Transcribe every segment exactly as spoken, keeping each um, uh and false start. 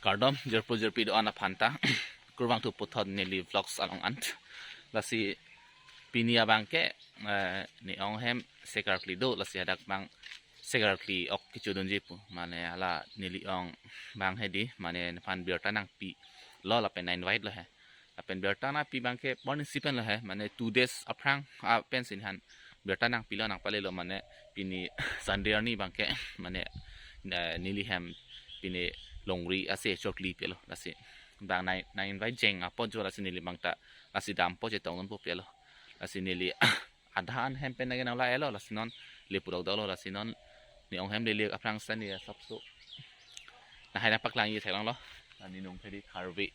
Kardom jirpo jirpi do-an aphan ta. Kurvangthu puthot neli vlogs along an. Lasi pini abang ke, eh, ne-ong hem sekarkli do, lasi hadak abang sekarkli ok kechodunji pu. Mane hala neli ong abang hedi, mane nephan birta nangpilo lapen na-invite lo he. Lapen birta nangpi abang ke morning si pen lo he, mane two days aphrang, ah, pensi nephan birta nangpilo nangpalelo, mane pini Sunday arni abang ke, mane, eh, neli hem pini longri ase chokli pelo, lasi abang na, na-invite jeng apot jo, lasi neli abang ta lasi dampo chetong dunpo pelo, lasi neli adhan hem pen nage nangla elo, lasi non le purok dolo, lasi non ne-ong hem lele aphrang seta ne asapso nahai nangpaklangji theklonglo. Neli nung phedi tharve,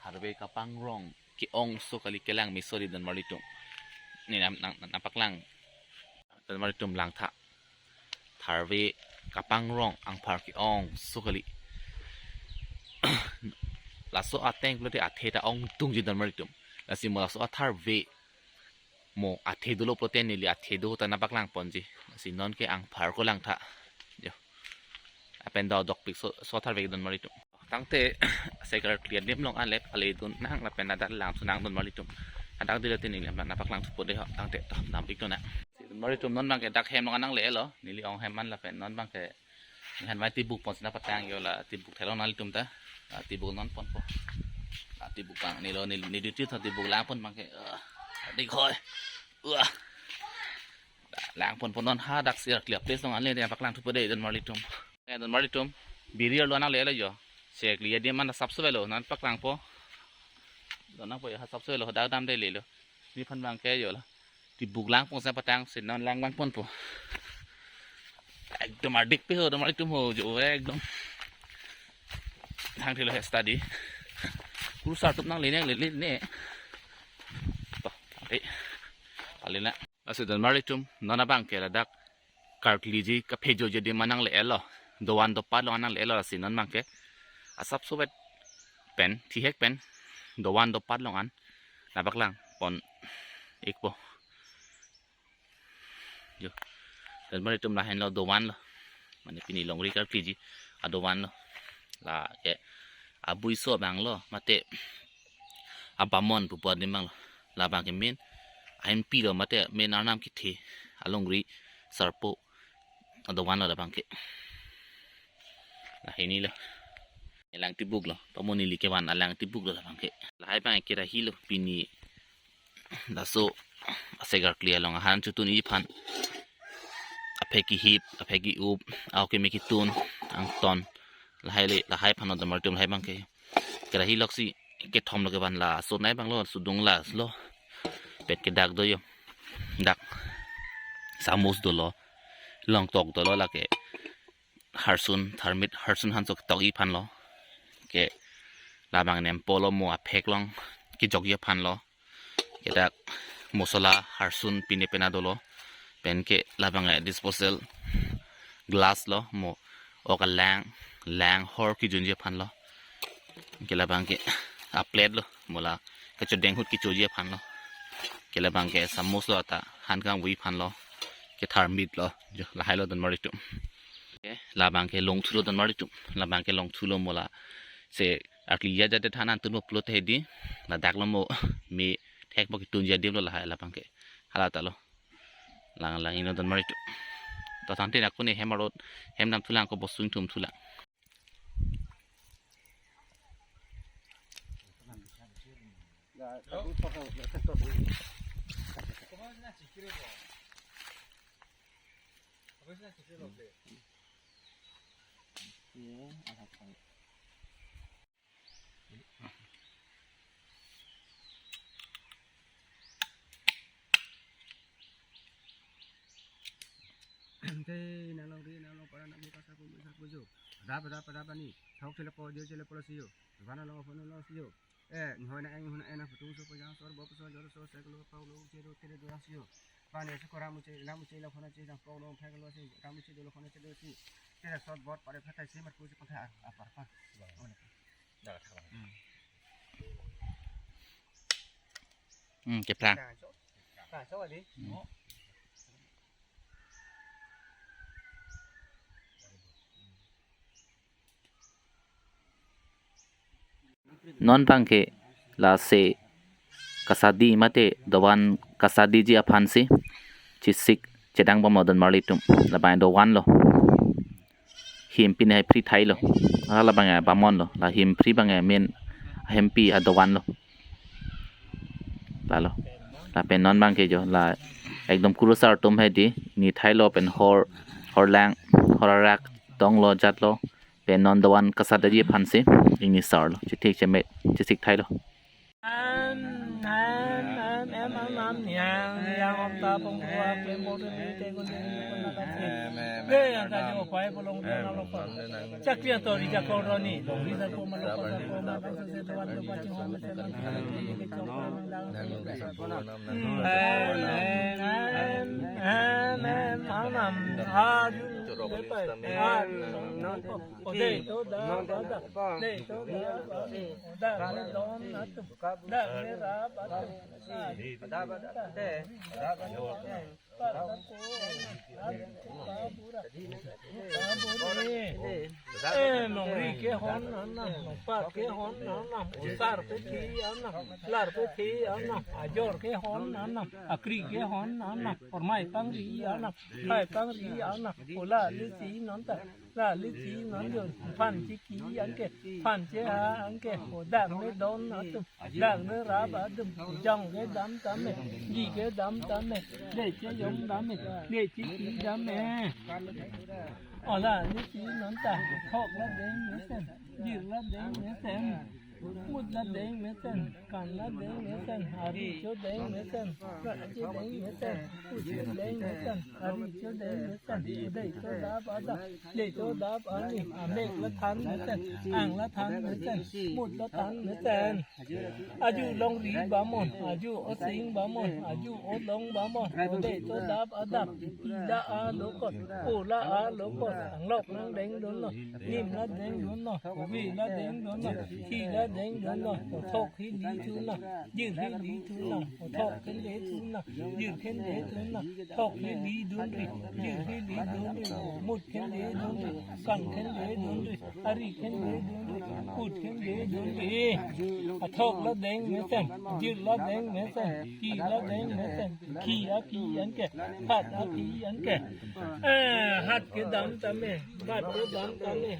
tharve kapangrong ke-ongso kali, kelang meso di donmarlitum. Ne nang, nang, nangpaklang donmarlitum, langtha. Tharve kapangrong angphar ke-ongso kali. Laso ateng pulote athe ta ongdungji donmarlitum. Lasi mo laso atharve mo athe dolo pulote neli athe do ta nangpaklang ponji. Lasi non ke angphar ko langtha. Jo. Lapen do dokpik so, so tharve donmarlitum. Tangte sekarkli adim along an le pale dun nang lapen ladak lang thu nang donmarlitum. Hadak dilo tin neli nangpaklang thupo de ho, tangte to dampik to na. Donmarlitum, non abang ke dak hem along an nangle lo, neli ong hem an lapen non abang ke nephan mai tibuk ponsi nangpatanglo, la tibuk theklong nanglitum ta. La tibuk non ponpo. La tibuk abang neli lo, neli, neli duty tho tibuk lang pon abang ke. Ah, dik hoi. Wah. Lang ponpo non, hadak sekarkli a-place along an le nangpaklang thupo de donmarlitum. Eh, donmarlitum, biri arlo nangle lo jo. Sekarkli adim an asapso avelo, nangpaklangpo. Donangpo jo, asapso avelo, hadak damde lelo. Nephan abang ke jo la tibuk lang ponsi patangsi non lang abang ponpo. Ekdom ardik pe ho donmarlitum ho jo, ekdom. Thang thilo he study. Kurusar tup nangle nangle ne. Toh, eh. Alina. Lasi donmarlitum, non abang ke ladak karkliji kaphejoji adim an nangle lo. Dovan dopat along an nangle lo, lasi non abang ke asapso vet pen, thihek pen, dovan dopat along an nangpaklang pon ikpo. Jo. Donmarlitum, lahenlo dovan lo. Mane pini longri karkliji adovan lo. Lake abuiso abang lo, mate abamon pupu adim abang lo. Labang ke main ahin pilo, mate main arnam kethe alongri sarpo adovan lo labang ke. Lahai ni lo. Lang tibuk lo. Pamo neli kevan alang tibuk lo labang ke. Lahai abang ke rahi lo pini laso sekarkli along ahan chotunji aphan. Aphek kihip, aphek ki-up, aok keme ketun, angton. Lahai le, lahai aphan donmarlitum, lahai abang ke. Kerahi loksi kethom lo kevan, laso nai abang lo, sudung la lo. Pet ke dak do jo. Dak. Samus dolo. Longtok dolo lake. Harsun, tharmit, harsun hanso tokji aphan lo. Ke labang nempo lo mo aphek along kejokji aphan lo. Ke dak mosola harsun pine pena dolo. Pen ke labang eh disposal glass lo mo ok alang, lang hor kejunji aphan lo. Ke labang ke a-plate lo mo la kachodeng ahut kechoji aphan lo. Ke labang ke samus lo ta han kangvui aphan lo. Ke tharmit lo jo lahai lo donmarlitum. Ke labang ke longthu lo donmarlitum. Labang ke longthu lo mo la sekarkli ajat det han an tunpo pulote hedi. Ladak lo mo me thek po ketunji adim lo lahai labang ke. Hala ta lo. Lang lang ino donmarlitum. To tangte nako ne hem arot hem dam thulang ko bosung thum thulang. Ke nanglong ri, nanglong para, nangli pasar pu, pasar pu jo. Rap, rap, rap ani. Thok chele po, jo chele po lo si jo. Van along, phone along si jo. Eh, nhoi na eng, huna ena putung so pajang sor, bop so, jor so, seklo, paulo, chero, tere, dua si jo. Pani so koram uche, lam uche, la phone uche, jang paulo, phek lo si, ram uche, dolo phone uche, do si. Tere sot bot, pare phatai si, mar kusi pangkha, apar pa. Dah, dah. Hmm. Hmm, keplang. Nah, so. Nah, so, adi. Hmm. Oh. Hmm. Hmm. Non abangke lasi kasadi mate dovan kasadiji aphansi chesik chedang bomlo don marli atum. Labang dovan lo. Hempin hai phri thailo. Hala abang bamonlo. La hempri abang men hempi adovan lo. Lalo. Lapen non abangke jo la ekdom kurusar atum hedi, ni thailo pen hor, horlang, hor arak tonglo jatlo. Pen non dovan kasadiji aphansi ingni sarlo. Chethik chemet, chesik thailo. Am, am, am, am, am, yang, yang, om ta pong kua, klem bor de, te gun de, gun na ta se. Be yang ta jo pai polong de na lo ko. Chakri ato ri jakor roni, ri jakor ma lo ko, jakor ma lo ko, se se dovan lo pa ching hom se na. Am, am, am, am, am, am, ha ju de pai, ha ju. Ode to da, da, da. De to da, da. Da, da, don atum. Dak ne rap atum. Eh, nongri kehon anam, nongpat kehon anam, osar pethi anam, lar pethi anam, ajor kehon anam, akri kehon anam, ormai pangri anam, phai pangri anam, ola lisi non ta. La lisi non jo, phan chiki anke, phan cheha anke, o dak ne don atum, dak ne rap atum, jong kedam tame, ji kedam tame, le chejong tame, le chiki tame. Ola lisi non ta, thok la deng mesen, jir la deng mesen. Mut la deng mesen, kan la deng mesen, ari cho deng mesen, rat cho deng mesen, ut cho deng mesen, ari cho deng mesen, dei cho dap ada, dei cho dap ani, amek la than mesen, ang la than mesen, mut la than mesen. Aju longri bamon, aju osing bamon, aju olong bamon, dei cho dap ada, pi la a lokot, o la a lokot, anglok nang deng dunlo, nim la deng dunlo, kobi la deng dunlo, thi la deng dunlo, othok hili thulo, jir hili thulo, othok khende thulo, jir khende thulo, thok hili dunri, jir hili dunri, mut khende dunri, kan khende dunri, ari khende dunri, ut khende dunri. Athok la deng mesen, jir la deng mesen, thi la deng mesen, thi aphi anke, hat aphi anke. Eh, hat kedam tame, bat kedam tame.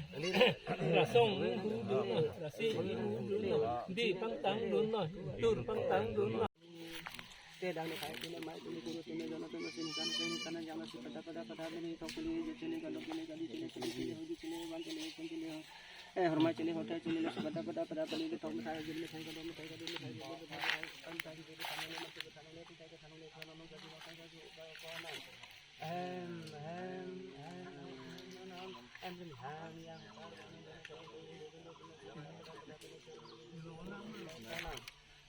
Rasong inghu dunlo, rasi inghu dunlo, di pangtang dunlo, tur pangtang dunlo. Te dang ne khai tene mai tene guru tene jana tene sin kan tene kana jana si pada pada pada tene thok tene je tene galo tene gali tene tene tene hoji tene van tene pon tene. Eh, hormai tene hotel tene le pada pada pada tene le thok methai je methai galo methai galo methai galo methai galo. Em, em, em, em, em, em, em, yang.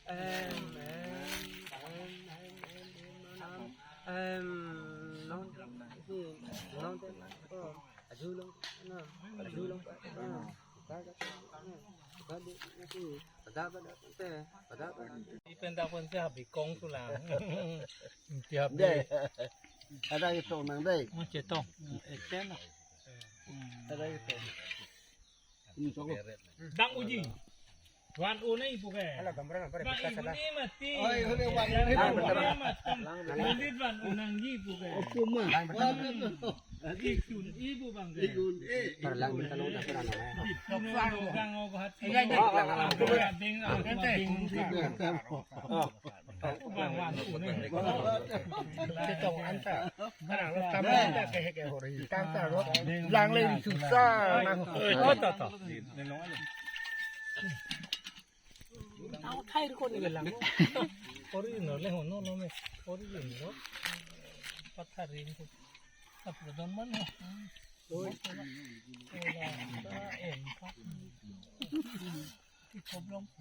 Em, em, em, em, em, em, non, si, non te, oh, aju long, no, aju long, oh, ka, ka, ka, ka, di, si, pada, pada, te, pada, pada. Ipen ta pon si habikong tulang. Tiap dei. Ada itu nang dei. Oh, cetok. Ete na. Ada itu. Ini sokok. Dang uji. Wan unai puke. Ala gambar gambar. Bang ibu ni mati. Oh, ibu ni wan. Bang ibu ni mati. Mendit wan unang ji puke. Oke ma. Ikun ibu bang. Ikun. Parlang minta lo dapur anak. Ikun orang obat. Iya, iya. Bang, bang. Cetong anta. Karang lo tama anta ke ke hori. Tang ta lo. Lang le susah. Nang. Oh, to, to. Ang thai ko ni lang. Hori no le hono no me. Hori no. Patharin ko. Tap lo don man ho. Oi. Ola, em pa.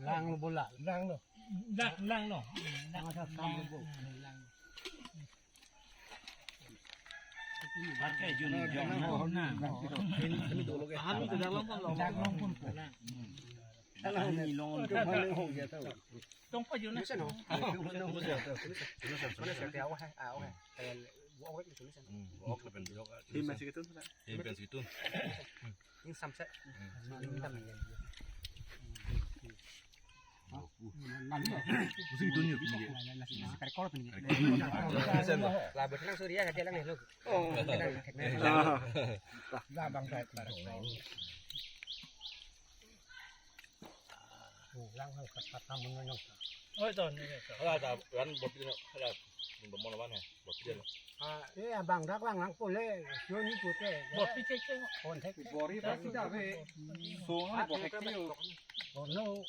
Lang lo bola, lang lo. Lang, lang lo. Lang sa kam lo bo. Lang. Pakai jun jong na. Kami ke dalam kan lo. Dalam pun pulang. Kami long. Tong pa jun na. Ini masih gitu. Ini samse. Ini tam. Usi itu ni. Karekor tu ni. Lah, berkelang Surya, kata lang ni, lo. Oh. Lah, bang, saya tarik. Lang, lang, kata, kata, mengenang. Oh, itu, ini, itu. Hala, ada, kan, bot ini, hala, ini, bot mana, eh? Bot ini. Ah, eh, abang dak lang, lang pule, Joni pute. Bot pi cek cek. Kontak. Bori pasti dah, be. So, bot hek ni. Oh, no.